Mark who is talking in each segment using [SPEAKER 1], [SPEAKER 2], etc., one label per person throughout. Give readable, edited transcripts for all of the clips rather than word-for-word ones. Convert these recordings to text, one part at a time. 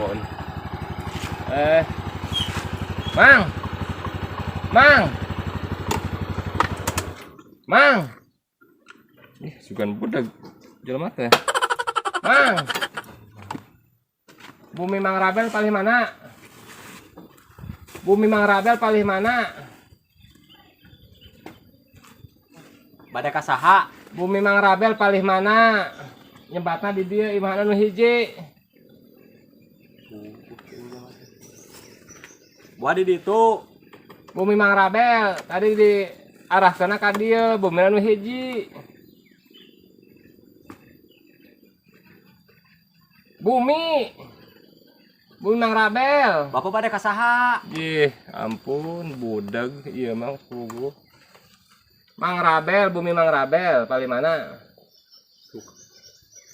[SPEAKER 1] Telepon. Eh. Mang. Mang. Mang. Ih, sugan budak jelema teh. Mang. Bumi Mang Rabel palih mana? Bumi Mang Rabel palih mana?
[SPEAKER 2] Bade ka saha?
[SPEAKER 1] Bumi Mang Rabel palih mana? Nyebatna di dieu imahna nu hiji.
[SPEAKER 2] Buah di ditu.
[SPEAKER 1] Bumi Mang Rabel tadi diarahkeunna ka dieu, bumina nu hiji. Bumi. Bumi Mang Rabel.
[SPEAKER 2] Bapak bade ka saha?
[SPEAKER 1] Ih, ampun, budak ieu mah puguh. Mang Rabel, bumi Mang Rabel, palih mana?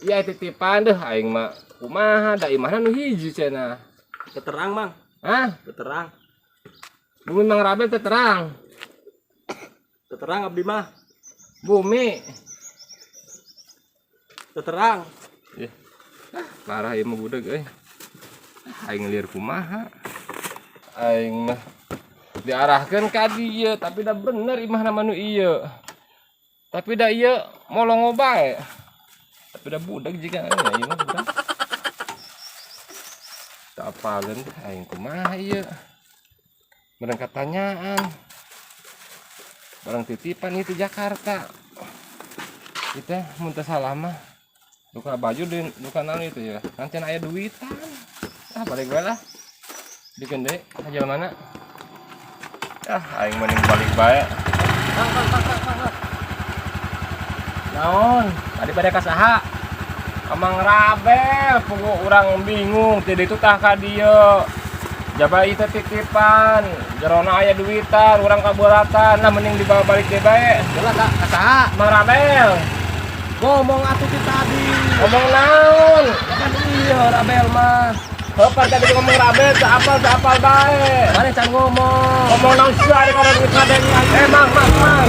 [SPEAKER 1] Iya titipan deh aing mah. Kumaha da imahna nu hiji cenah.
[SPEAKER 2] Terang, Mang.
[SPEAKER 1] Hah?
[SPEAKER 2] Terang.
[SPEAKER 1] Bumi Mang Rabel teh terang.
[SPEAKER 2] Terang abdi mah.
[SPEAKER 1] Bumi.
[SPEAKER 2] Terang.
[SPEAKER 1] Ih. Ah, parah ieu mah budak euy. Aing lieur kumaha? Aing mah diarahkeun ka dieu tapi da bener imahna mah nu ieu. Tapi da ieu molongo bae. Tapi da budak jiga nya ieu mah budak. Tak apaleun aing kumaha ieu. Barang katanyaan. Barang titipan itu Jakarta. Kita mun teu salah mah duka baju di duka naon itu ya. Nanti aya duitan. Ah balik bae lah. Bikin deui aja mana? Ah aing mending balik bae.
[SPEAKER 2] Mang, mang, mang, mang, mang.
[SPEAKER 1] Naon?
[SPEAKER 2] Tadi bade ka saha?
[SPEAKER 1] Amang Rabel, puguh urang bingung, ti ditu tah ka dieu. Jaba ieu teh titipan, jerona aya duitan, urang kaberatan, nah mending dibawa balik deui bae.
[SPEAKER 2] Jelas ka saha?
[SPEAKER 1] Mang Rabel,
[SPEAKER 2] Ngomong atuh ti tadi.
[SPEAKER 1] Ngomong naon?
[SPEAKER 2] Kan iya Rabel mah.
[SPEAKER 1] Heuh, tadi ngomong Rabel, teu apal teu apal bae.
[SPEAKER 2] Mana can ngomong.
[SPEAKER 1] Ngomong naon sih ari kana duit ngaden. Eh, Mang, Mang, Mang.